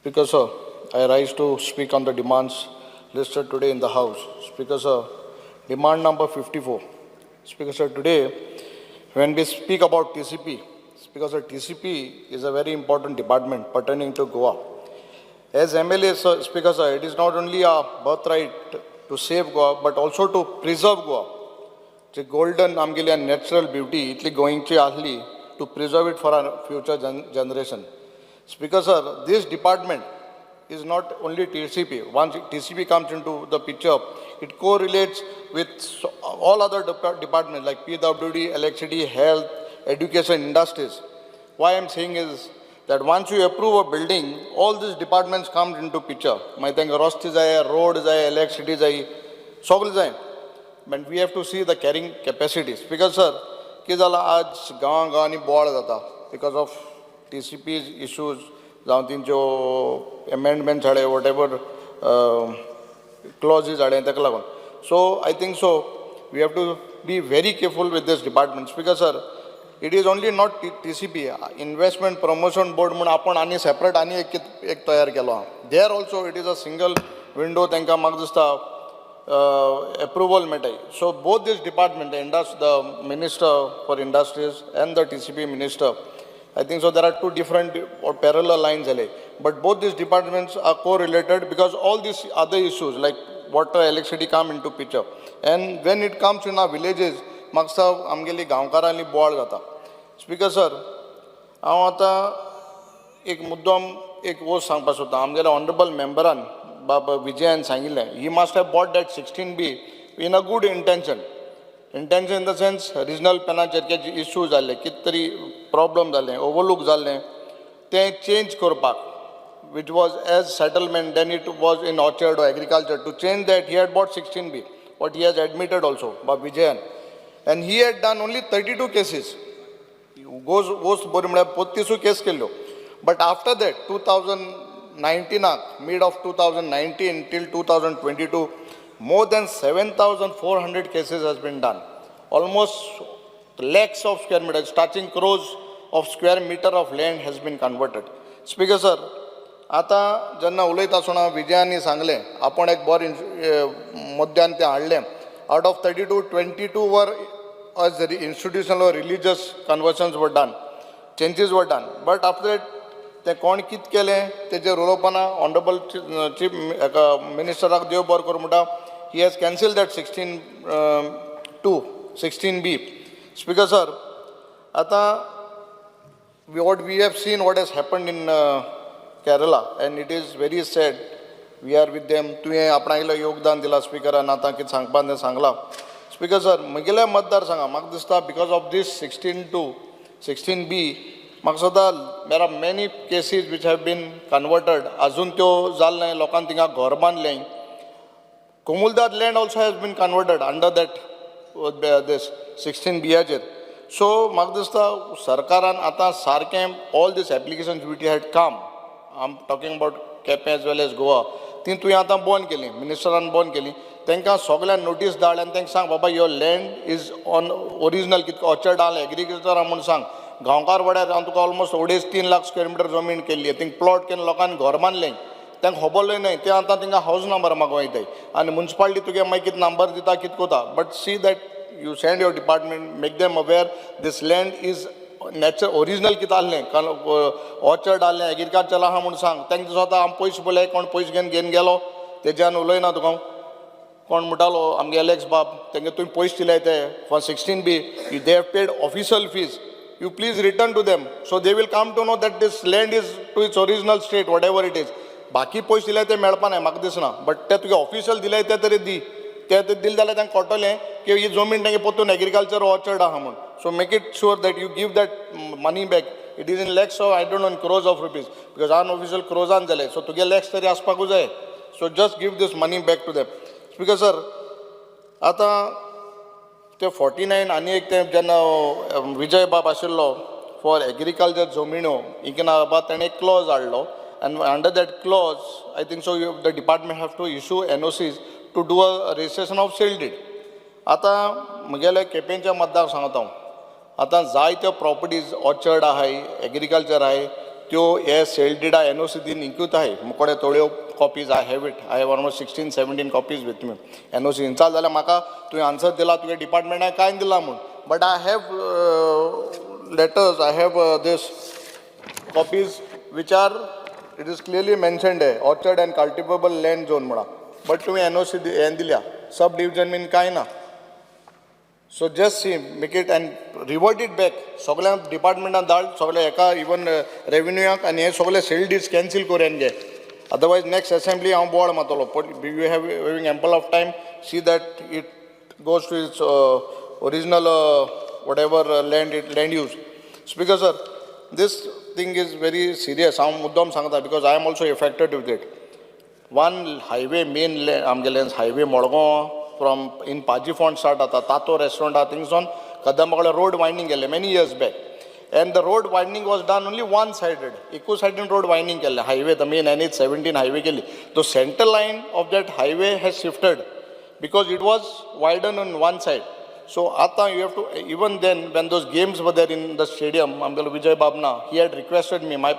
Speaker, sir, I rise to speak on the demands listed today in the House. Speaker, sir, demand number 54. Speaker, sir, today, when we speak about TCP, Speaker, sir, TCP is a very important department pertaining to Goa. As MLA, sir, Speaker, sir, it is not only our birthright to save Goa, but also to preserve Goa. Ji golden आमगेली natural beauty इतली गोंयची आसली, to preserve it for our future generation. Speaker, sir, this department is not only TCP. Once TCP comes into the picture, it correlates with all other departments like PWD, electricity, health, education, industries. Why I'm saying is that once you approve a building, all these departments come into picture. मागीर तांकां रस्ते जाय, road जाय, electricity जाय, सगळें जाय. But we have to see the carrying capacities. Because, sir, कितें जालां, आज गांवां गांवांनी बोवाळ जाता because of TCP issues जावं तेंच्यो एमेंडमेंट्स हाडले, what ever clauses हाडले ताका लागून. So I think so we have to be very careful with this departments because, sir, it is only not TCP. Investment Promotion Board म्हूण आपण आनी सेपरेट आनी एक तयार केलो आहा. There also it is a single window. तांकां म्हाका दिसता approval मेळटाय. So both this department, the Minister for Industries and the TCP Minister, I think so there are two different or parallel lines जाले, but both these departments are correlated because all these other issues like water, electricity come into picture. And when it comes in our villages, म्हाका दिसता आमगेली गांवकारांनी बोवाळ जाता. Speaker sir, हांव आतां एक मुद्दम एक वस्त सांगपाक सोदता. आमगेल्या ऑनरेबल मेंबरान बाब विजयान सांगिल्लें, he must have brought that 16B in a good intention, in the sense regional प्लॅनाचेर issue जाल्ले, कितें तरी प्रॉब्लम जालें, ओवरलूक जाल्लें, तें चेंज करपाक, which was as settlement, then it was in orchard or agriculture. To change that, he had brought 16B, what he has admitted also, Bab Vijayan. And he had done only 32 cases. Goes वस्त बरी म्हळ्यार बत्तीसूय केस केल्ल्यो. But after that, 2019 आक, mid of 2019 till 2022, more than 7400 cases has been done. Almost lakhs of square meters, touching crores of square meter of land has been converted. Speaker sir, आतां जेन्ना उलयता आसतना विजयांनी सांगलें, आपूण एक बरें मुद्द्यान तें हाडलें. Out of 32, 22 were as institutional or religious conversions were done, changes were done. But after that, तें कोण कितें केलें तेजेर उलोवपाना. ऑनरेबल चीफ हेका मिनिस्टराक देव बरो करूं म्हणटा, he has cancel that 16 2, 16B. Speaker sir, आतां what we have seen, what has happened in Kerala, and it is very sad. We are with them. तुवें आपणागेलें योगदान दिलां स्पिकरान, आतां कितें सांगपा तें सांगलां. स्पिकर सर, म्हगेल्या मतदारसंघा म्हाका दिसता because of this 16 2, 16B, म्हाका दिसता there are many cases which have been converted. अजून त्यो जाल्लें, लोकांनी थिंगा घर बांदलें. Comunidade land also has been converted under that this 16 बियाचेर. So म्हाका दिसता सरकारान आतां सारकें all these application which had come, I am talking about Quepem as well as Goa, ती तुवें आतां बंद केली, मिनिस्टरान बंद केली. तांकां सगल्यांक नोटीस धाड आनी तांकां सांग, बाबा, your land is on original कितें ऑर्चर्ड आहा, एग्रीकल्चर आहा म्हूण सांग. गांवकार वाड्यार हांव तुका ऑलमोस्ट 2.5-3 लाख स्क्वेअर मिटर जमीन केल्ली, थिंग प्लॉट केन्न लोकांनी घर बांदलें. तांकां खबरलें न्हय ते आतां थिंगा हावज नंबर मागूंक वयताय आनी मुन्सिपालिटी तुगे मागीर कितें नंबर दिता, कितें कोता. But see that you send your department, make them aware this land is nature original कितें आहलें, ऑर्चर्ड आहलें, एग्रीकल्चर आहा म्हूण सांग. तांकां दिसता आम पयशे पळय, कोण पयशे घेवन घेवन गेलो. तेज्यान उलयना तुका. कोण म्हणटालो, आमगे एलेक्स बाब, तेंगे तुवें पयशे दिले ते for 16B, they have paid official fees. You please return to them so they will come to know that this land is to its original state, whatever it is. बाकी पयशे दिले ते मेळपा नाय म्हाका दिसना, बट ते तुगे ऑफिशियल दिले ते तरी दी. ते ते दिले जाल्यार तांकां कळटलें की ही जमीन तेंगे परतून एग्रीकल्चर ऑर्चर्ड आहा म्हूण. So make it sure that you give that money back. It is in lakhs of, I don't know, in crores of rupees, because unofficial क्रोजान जाले. सो तुगे लॅक्स तरी आसपाकूच जाय. So just give this money back to them. Because sir, आतां ते 49 आनी एक ते जेन्ना विजय बाब आशिल्लो फॉर एग्रीकल्चर जमिनो इकना बाबा, तेणें एक क्लॉज हाडलो and under that clause, I think so the department have to issue NOCs to do a registration of sale deed. आतां म्हगेल्या केपेंच्या मतदार सांगता हांव, आतां जायत्यो प्रॉपर्टीज ऑर्चर्ड आहाय, एग्रीकल्चर आहाय. त्यो हे सेल डिडा एनओसी दीन इंक्यूत आहाय. मुकोडे थोड्यो copies I have it. I have almost 16 17 copies with me. NOC इन्चाल जाल्यार म्हाका तुवें आन्सर दिला तुगे डिपार्टमेंटान कांय दिला म्हूण, but I have letters, I have this copies which are, it is clearly mentioned आहे orchard and cultivable land zone म्हणा, बट तुवें एनओसी हें दिल्या, सब डिविजन बीन कांय ना. So just see, make it and revert it back. सगळ्या डिपार्टमेंटान धाड सगळे एका, इवन रेवेन्यूयाक, आनी हे सगळे सेल डीड्स कॅन्सील करून घे. अदरवायज नेक्स्ट असेंब्ली हांव बोवाळ मारतलो. You have having ample of time. See that it goes to its original whatever land it land use. Speaker sir, this thing is very serious. हांव मुद्दम सांगता because I am also affected with it. One highway, main आमगेले highway Madgaon from in Pajifond start जाता, तातो restaurant आहा, थिंगसून कदंबा कडेन road वायडनींग केल्लें many years back, and the road widening was done only one sided. एकूच सायडीन रोड वायडनींग केल्लें. Highway, the main NH 17 highway केली. The center line of that highway has shifted because it was widen on one side. So आतां you have to, even then when those games were there in the stadium, आमगेलो Vijay बाबना, he had requested me. My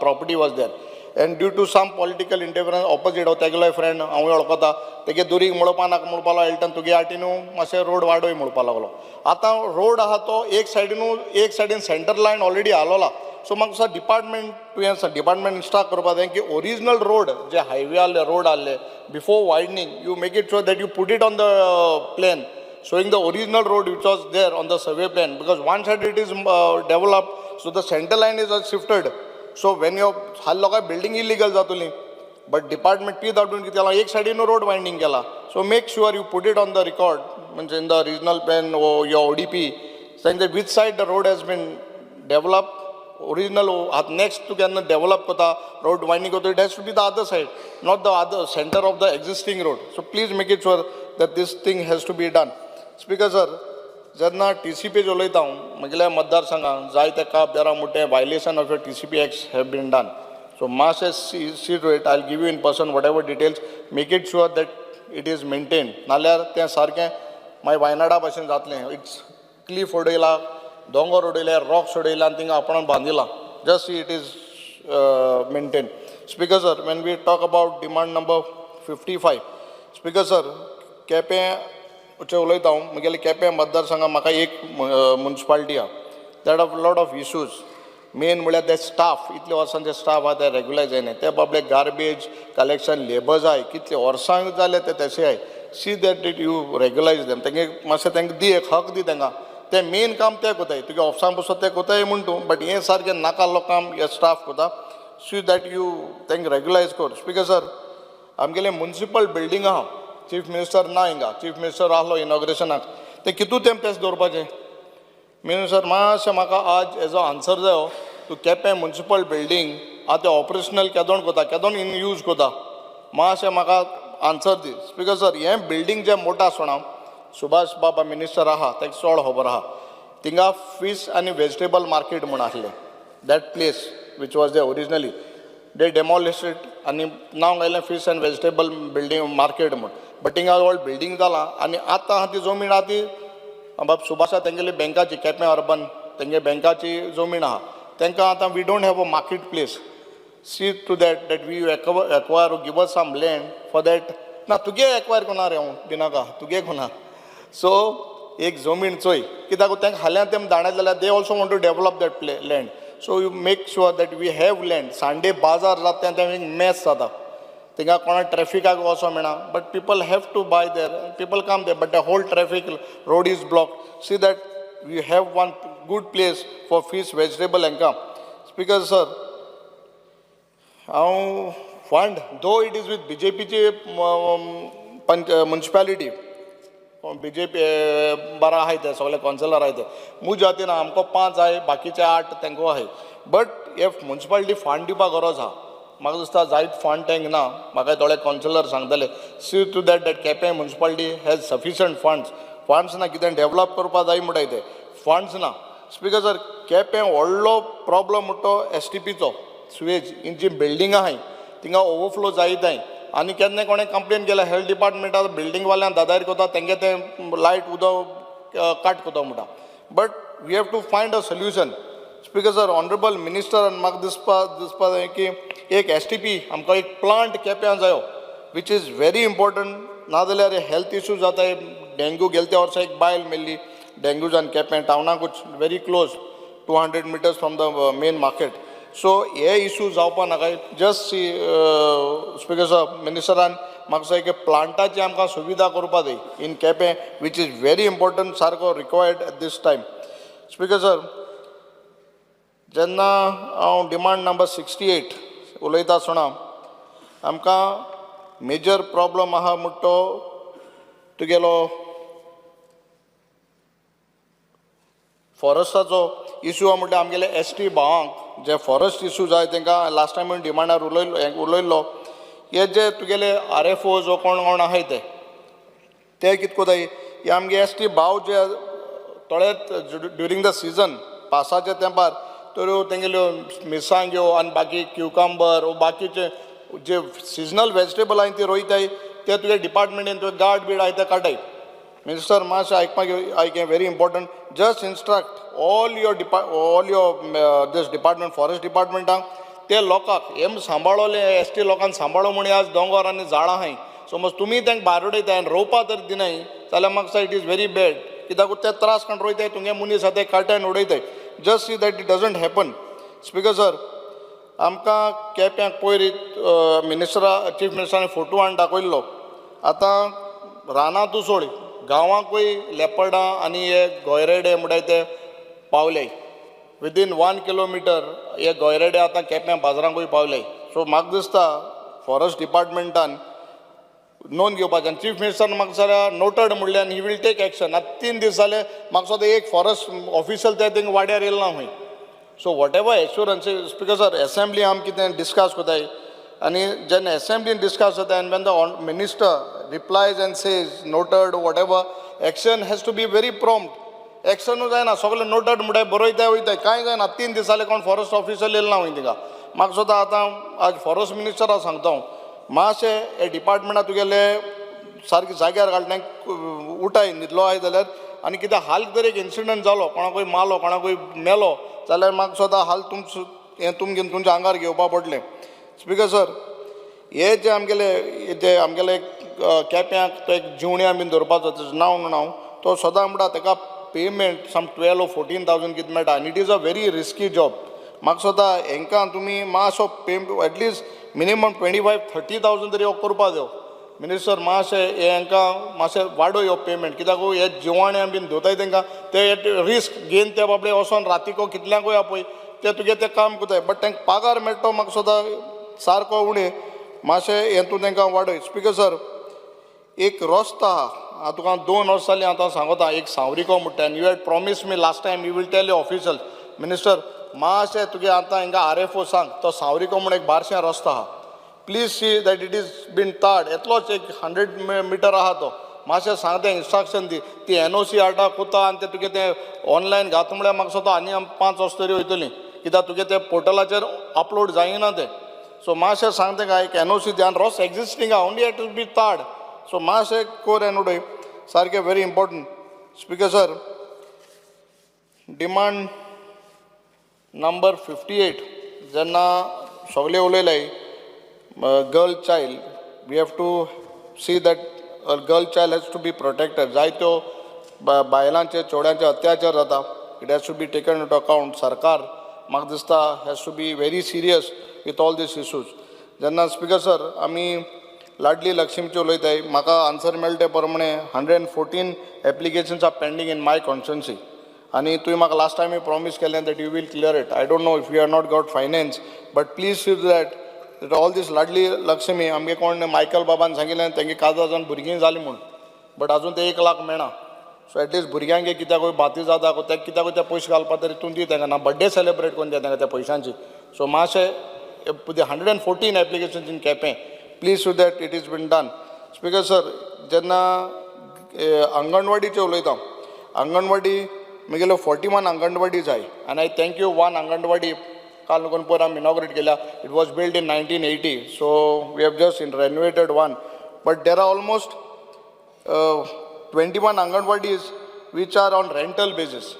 property was there and due to some political interference, opposite हो तेगेलो friend हांवूय वळखता, तेगे दुरीग म्हणपा नाका म्हणपा लागलो. एल्टन तुगे आटी न्हू मातशें रोड वाडय म्हणपा लागलो. आतां रोड आहा तो एक सायडीनू, एक सायडीन सेंटर लायन ऑलरेडी हालोला. सो म्हाका दिसता डिपार्टमेंट, तुवें डिपार्टमेंट इन्स्ट्रक्ट करपा जाय की ओरिजिनल रोड जे हायवे आहले, रोड आहले before widening, you make it sure that you put it on the plan showing the original road which was there on the survey plan, because one side it is developed, so the center line is shifted. So when you हाल लोकां building illegal जातली, but department P धाडून कितें केलां, एक सायडीन road वायडनींग केला. So make sure you put it on the record, म्हणजे in the regional plan, your ODP, saying that which side the road has been developed, original. आतां next तूं केन्ना डेव्हलप करता, रोड वायडनींग करता, it has to be the other side, not the other center of the existing road. So please make it sure that this thing has to be done. Speaker sir, जेन्ना TCP उलयता हांव, म्हगेल्या मतदारसंघात जायते काब देरा मोठे violation of TCP Acts have been done. So मातशें see to it. I give you in person whatever details. Make it sure that it is maintain, नाल्यार तें सारकें मागीर वायनाडा भशेन जातलें. It's cliff उडयला, दोंगर उडयले, रॉक्स उडयला आनी थिंगा आपणान बांदिला. Just see it is maintain. Speaker sir, when we talk about demand number 55, Speaker sir, Quepem उलयता हांव. म्हगेले केपें मतदारसंघात म्हाका एक मुन्सिपालिटी आहा that of lot of issues. Main म्हळ्यार ते स्टाफ, इतले वर्सांचे स्टाफ आहा ते रेगुलर जायना. ते बाबडे गार्बेज कलेक्शन लेबर्स आहाय, कितले वर्सां जाले ते तशे आहाय. See that it you regularize them. तेंगे मातशें तांकां दी, एक हक दी तांकां. तें मेन काम ते कोताय, तुगे ऑफिसान बसोन ते कोताय म्हूण तूं, बट हें सारकें नाका काम हे स्टाफ कोता. सी that you तांकां रेगुलायज कर. स्पीकर सर, आमगेले मुन्सिपल बिल्डींग आहा. चीफ मिनिस्टर ना हिंगा, चीफ मिनिस्टर आहलो इनॉग्रेशनाक, ते कितू तेंप तेच दवरपाचें? मिनिस्टर, मातशें म्हाका आज हेजो आन्सर जायो. तूं केपें मुन्सिपल बिल्डींग आतां ऑपरेशनल केदोण कोता, केदोण इन यूज कोता, मातशें म्हाका आन्सर दी. स्पीकर सर, हें बिल्डींग जें मोठा आसना, सुभाष बाबा मिनिस्टर आहा, ताका चड खबर आहा. थिंगा फीश आनी वेजिटेबल मार्केट म्हूण आसलें. That place which was there originally, they demolish it आनी नांव घायलें fish and vegetable building market म्हूण. बट थिंगा व्हड बिल्डींग जालां आनी आतां आहा ती जमीन आहा ती बाब सुभाषा तेंगेली बँकाची, केपें अर्बन तेंगे बँकाची जमीन आहा. तांकां आतां we don't have a market place. See to that that we acquire, give us some land for that. ना तुगे एक्वायर कोना रे, हांव दिनाका तुगे कोना. सो एक जमीन चोय, कित्याक तांकां हाल्यां तेम दाणें जाल्यार they also want to develop that play land. So you make sure that we have land. Sunday बाजार जाता तें एक मॅस जाता थिंगा, कोणा ट्रॅफिकाक वचो मेळना, but people have to buy there, people come there, but the whole traffic, road is block. See that we have one good place for fish, vegetable हांकां. स्पीकर सर, हांव fund, though it is with बीजेपीची पंच municipality, BJP बारा आहाय, ते सगळे councillor आहाय. ते म्हज्या जातीन आमकां पांच आहाय, बाकीचे आठ तांकां आहाय. बट if municipality fund दिवपा गरज आहा. म्हाका दिसता जायत फंड तांकां ना. म्हाका थोडे कावन्सिलर सांगतले. See to that that Quepem municipality has sufficient funds. Funds ना, कितें डेवलप करपा जाय म्हणटाय ते फंड्स ना. स्पीकर सर, केपें व्हडलो प्रॉब्लम म्हणटा तो एसटीपीचो सुवेज. ही जी बिल्डींग आहाय थिंगा ओवरफ्लो जायत आहाय आनी केन्ना कोणें कंप्लेन केल्या हेल्थ डिपार्टमेंटा, बिल्डींग वाल्यान दादागिरी करता, तेंगे तें लायट उदक काट करता म्हणटा. But we have to find a solution. Speaker sir, honourable मिनिस्टरान म्हाका दिसपा जाय की एक एसटीपी आमकां एक प्लांट केप्यां जायो, which is very important. नाजाल्यार हेल्थ इश्यू जाताय. डेंग्यू, गेले त्या वर्सा एक बायल मेल्ली डेंग्यू जावन Quepem टावनाकूच, very close, 200 meters from the main market. So हे इशू जावपा नाका. जस्ट सी, स्पीकर साहब, मिनिस्टरान म्हाका दिसता की प्लांटाची आमकां सुविधा करपा जाय in Quepem, which is very important, सारको required at this time. Speaker sir, जेन्ना हांव डिमांड नंबर 68 उलयता आसतना, आमकां मेजर प्रॉब्लम आहा म्हणटा तो तुगेलो फॉरेस्टाचो इशू आहा. म्हणल्यार आमगेले एसटी भावांक जे फॉरेस्ट इशू जाय, तांकां लास्ट टायम डिमांडार उलयल्लो. हे जे तुगेले आरएफओ जो कोण कोण आहाय, ते कित कोताय, हे आमगे एसटी भाव जे थोडे ड्युरींग the season पावसाच्या तेंपार तर तेंगेल्यो मिरसांग्यो आनी बाकी क्युकंबर, बाकीचे जे सिजनल वेजिटेबल आहाय ती रोयताय. ते तुगे डिपार्टमेंटीन तुगे गार्ड बीड आहाय ते काडटाय. मिनिस्टर, मातशें आयकपाक आयक, very important. Just instruct all your this department, forest डिपार्टमेंटाक, ते लोकांक हेम सांबाळोले, एसटी लोकांक सांबाळो म्हण. आज दोंगोर आनी झाडां आहाय, समज तुमी तांकां भायर उडयताय आनी रोवपा तर दिनाय जाल्यार म्हाका it is very bad, कित्याक ते त्रास काडून रोयताय, तुमगे मनीस आहा ते काडटाय आनी उडयताय. Just see that it doesn't happen. Speaker sir, आमकां केप्यांक पयर मिनिस्टरा, चीफ मिनिस्टरान फोटो हाडून दाखयल्लो. आतां रानां तूं सोड, गांवांकूय लेपर्डां आनी हे गोयरेडे म्हणटाय ते पावले. विदीन 1 किलोमिटर हे गोयरेडे आतां केप्यां बाजारांकूय पावले. सो म्हाका दिसता फॉरेस्ट डिपार्टमेंटान नोंद घेवपाचें आनी चीफ मिनिस्टरान म्हाका जाल्यार नोटड म्हणलें आनी he will take action. आतां 3 दीस जाले, म्हाका दिसता एक फॉरेस्ट ऑफिसर ते थिंग वाड्यार येयला ना खंय. So whatever assurance, Speaker sir, assembly आम कितें डिस्कस कोताय आनी जेन्ना एसेंब्लीन डिस्कस जाता and when the minister replies and says noted, whatever, action has to be very prompt. एक्शनूय जायना. सगळें नोटेड म्हणटाय, बरयताय, वयताय, कांय जायना. 3 दीस जाले, कोण फॉरेस्ट ऑफिसर येयला ना खंय थिंगा. म्हाका सुद्दां आतां आज फॉरेस्ट मिनिस्टराक सांगता हांव, मातशें हे डिपार्टमेंटा तुगेले सारके जाग्यार घालता, उठाय, न्हिदलो आहाय जाल्यार. आनी कितें हाल जर एक इन्सिडंट जालो, कोणाकूय मारलो, कोणाकूय मेलो जाल्यार म्हाका सुद्दां हाल तुमचो हें तुमगे तुमच्या आंगार घेवपा पडलें. स्पिकर सर, हे जे आमगेले केप्यांक तो एक जिवण्या बीन दवरपाचो, तेजें नांव नांव तो सदां म्हणटा, ताका payment some 12 or 14 thousand कितें मेळटा आनी it is a very risky job. म्हाका सुद्दां हेंकां तुमी मातसो pay at least minimum 25-30 thousand तरी हो करपा जायो. मिनिस्टर, मातशें हे हांकां मातशें वाडोय हो पेमेंट, कित्याक हे जिवाण्या बीन धरताय, तांकां ते रिस्क घेवन ते बाबडे वचोन रातीको कितल्यांकूय आपय ते तुगे ते काम करताय, बट तांकां पगार मेळटा तो म्हाका सुद्दां सारको उणें. मातशें हें तूं तांकां वाडय. स्पिकर सर, एक रस्तो आहा, हांव तुका 2 वर्सां जालीं आतां सांगता, एक सांवरिको म्हणटा, आनी you had promise me last time you will tell you official. Minister, मातशें तुगे आतां हिंगा आरएफओ सांग, तो सांवरिको म्हूण एक बारशें रस्तो आहा, please see that it is been tarred. येतलोच एक 100 मिटर आहा तो. मातशें सांग, तें इन्स्ट्रक्शन दी. ती एनओसी हाडटा कोता आनी ते तुगे तें ऑनलायन घात म्हळ्यार म्हाका दिसता आनी 5 वर्सां तरी वयतलीं, कित्याक तुगे तें पोर्टलाचेर अपलोड जायना तें. सो मातशें सांग तेंका, एक एनओसी दी आनी रस्तो एक्झिस्टींग आहा, only it be tarred. So मातशें कोर आनी उडय, सारकें very important. Speaker sir, demand number 58, जेन्ना सगळे उलयले girl child, we have to see that a girl child has to be protected. जायत्यो बायलांचे, चेड्यांचे अत्याचार जाता. It has to be taken into account. सरकार म्हाका दिसता has to be very serious with all these issues. जेन्ना स्पिकर सर, आमी लाडली लक्ष्मीचे उलयताय, म्हाका आन्सर मेळटा ते प्रमाणे 114 applications are pending in my constituency. आनी तुवें म्हाका लास्ट टायम प्रॉमीस केलें that you will clear it. I don't know if you are not got finance, but please see that all this Ladli Lakshmi. आमगे कोण Michael बाबान सांगिल्लें, तेंगे काजार जावन भुरगीं जालीं म्हूण, बट अजून ते 1 लाख मेळना. सो एटलिस्ट भुरग्यांक कित्याकूय भाती जाता, ते कित्याकूय ते पयशे घालपा तरी तूं दी तांकां, ना बड्डे सेलिब्रेट करून दी तांकां त्या पयशांची. सो मातशें 114 applications in Quepem, please see that it is been done. Speaker sir, जेन्ना अंगणवाडीचें उलयता, अंगणवाडी म्हगेल्यो 41 अंगणवाडी जाय आनी I thank you, one anganwadi काल नुकून पयर आमी इनॉग्रेट केल्या. It was build in 1980, so we have just in renovated one, but there are almost 21 anganwadis which are on rental basis.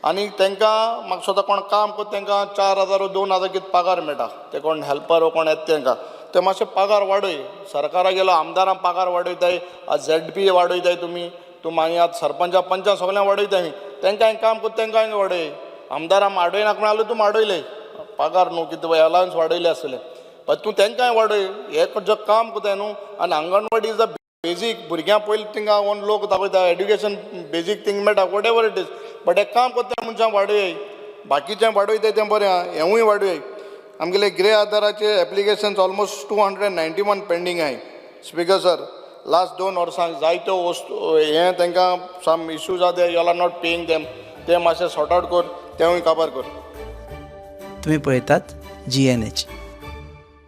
आनी तांकां म्हाका स्वता कोण काम करता तांकां 4000, 2000 कितें पगार मेळटा. ते कोण हेल्पर वो कोण येता तांकां ते मातशे पगार वाडय. सरकारा गेलो आमदारां पगार वाडयताय, झेड पी वाडयताय तुमी. तूं मागीर आतां सरपंचा पंचां सगळ्यांक वाडयताय. तांकां काम करता तांकां वाडय. आमदारां वाडयनाका म्हणल्यार तूं वाडयले पगार न्हू, कितें अलावन्स वाडयले आसतले, बट तूं तांकांय वाडय. हें जे काम करताय न्हू. आनी अंगणवाडी is a basic. भुरग्यां पयलीं थिंगा वचून लोक दाखयता, एड्युकेशन बेजीक थिंग मेळटा, whatever it is, but हें काम करता मनशां वाडय. बाकीचें वाडयताय तें बरें आहा, हेंवूय वाडय. आमगेले गृह आधाराचे applications almost 291 pending आहाय. स्पिकर सर, लास्ट 2 वर्सांक जायत्यो वस्तू हें तांकां सम इश्यूज आहा, they all are not paying them. ते मातशें सॉर्ट आवट कर, तेंवूय काबार कर. तुम्ही पळयतात जीएनएच.